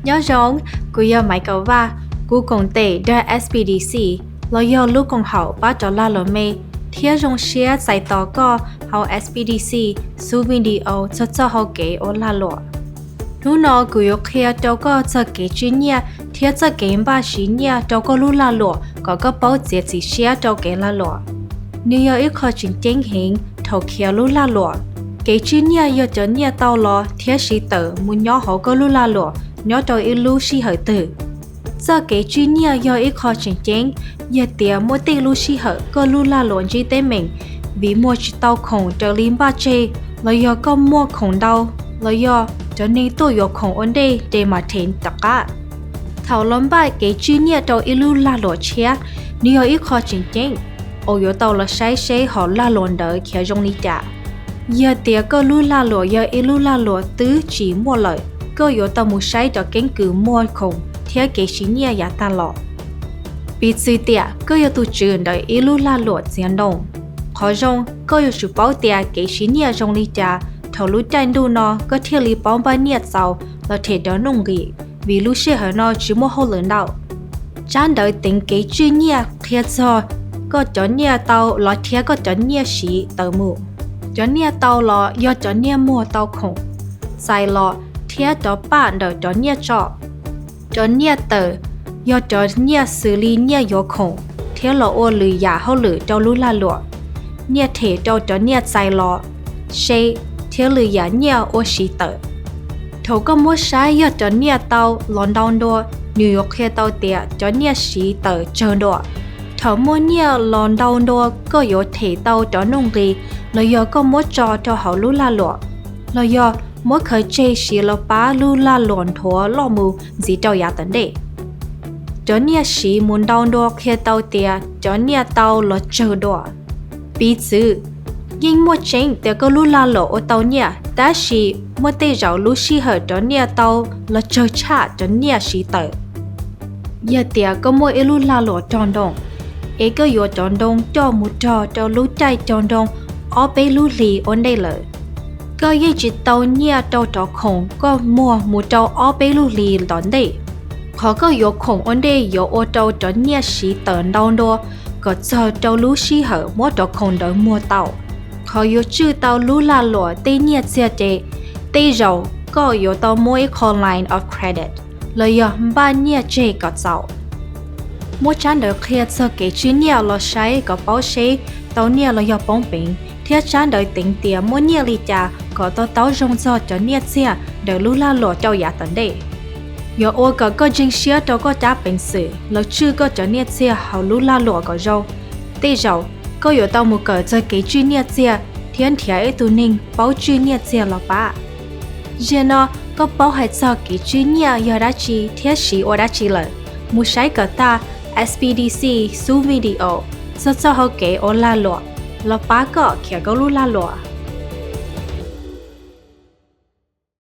Nyob zoo, kuv yog Maiv Kaum Vaj, kuv koom tes dag S P D C los yog lub koom haum pab rov lag luam me thiab zoo siab txais tos koj hauv S P D C xub video txog txoj hau kev ua lag luam. Hnub no kuv yuav qhia rau koj txog kev tswj nyiaj thiab txoj kev npaj siv nyiaj rau koj lub lag luam kom koj paub txiav txim siab rau kev lag luam. Nws yog ib qho tseem ceeb heev thaum khiav lub lag luam. Kev tswj nyiaj yog cov nyiaj tau los thiab siv tawm mus nyob hauv koj lub lag luam nyob rau ib lub sij hawm twg. Txoj kev tswj nyiaj yog ib qho tseem ceeb yog tias muaj tej lub sij hawm koj lub lag luam ntsib teeb meem vim muag tsis tau khoom raws li npaj tseg, los yog koj muaj khoom ntau, los yog cov neeg tuaj yuav khoom ua ntej ces mam them tom qab. Thaum los npaj kev tswj nyiaj rau ib lub lag luam tshiab, nws yog ib qho tseem ceeb uas yuav tau los saib seb hom lag luam ntawd khiav zoo li cas. Yog tias koj lub lag luam yog ib lub lag luam twb tsim muaj lawm, koj yuav tau mus saib cov keeb kwm muag khoom thiab kev siv nyiaj yav tag los. Piv txwv tias koj yog tus tswv ntawm ib lub lag luam txiav ntoo, qhov zoo koj yuav tsum paub tias kev siv nyiaj zoo li cas thaum lub caij ntuj no koj thiaj li paub npaj nyiaj txaus los them rov nuj nqis, vim lub sij hawm no tsis muaj hauj lwm ntau. Tsab ntawv teev kev tswj nyiaj qhia txog koj cov nyiaj tau los thiab koj cov nyiaj siv tawm mus. Cov nyiaj tau los yog cov nyiaj muag tau khoom, txais los thiab rov paj ntawm cov nyiaj tso. Cov nyiaj tawm yog cov nyiaj xws li nyiaj yuav khoom thiab los ua lwm yam hauj lwm rau lub lag luam, nyiaj them rau cov nyiaj txais los, se, thiab lwm yam nyiaj ua siv tawm. Thaum koj muab saib yog cov nyiaj tau los ntau dua, nws yuav qhia tau tias cov nyiaj siv tawm tsawg dua. Thaum muaj nyiaj los ntau dua koj yuav them tau rov nuj nqis, los yog koj muab tso rau hauv lub lag luam, los yog muab khaws tseg siv los pab lub lag luam nthuav loj mus ntxiv rau yav tom ntej. Cov nyiaj siv mus ntau dua qhia tau tias cov nyiaj tau los tsawg dua. Piv txwv, yeej muaj tseeb tias koj lub lag luam ua tau nyiaj, tab sis muaj tej zaum lub sij hawm cov nyiaj tau los tsawg tshaj cov nyiaj siv tawm. Yog tias koj muaj ib lub lag luam rog ntoo, es koj yuav cov ntoo coj mus rog rau lub caij cog ntoo ob peb lub hlis ua ntej lawm, koj yeej tsis tau nyiaj rau cov khoom koj muag mus rau ob peb lub hlis tom ntej. Qhov koj yuav khoom ua ntej yuav ua rau cov nyiaj siv tawm ntau dua kom txog rau lub sij hawm muab cov khoom ntawd muag tau. Qhov yuav tswj tau lub lag luam tej nyiaj txiag ces tej zaum koj yuav tau muab ib qho line of credit los yog npaj nyiaj tseg kom txaus. Muab tsab ntawv qhia txog kev tswj nyiaj los saib kom paub seb tau nyiaj los yog poob peev, thiab tsab ntawv teev tias muaj nyiaj li cas kom to taub zoo txog cov nyiaj txiag ntawm lub lag luam rau yav tom ntej. Yuav ua kom koj ntseeg siab rau koj cab peev xwm los tswj koj cov nyiaj txiag hauv lub lag luam kom zoo. Tej zaum koj yuav tau mus kawm txog kev tswj nyiaj txiag thiab nrhiav ib tug neeg paub tswj nyiaj txiag los pab. Zaum no koj paub hais txog kev tswj nyiaj yog dab tsi thiab siv ua dab tsi lawm, mus saib kom tag S P D C xub video txog txoj hau kev ua lag luam los pab koj khiav koj lub lag luam.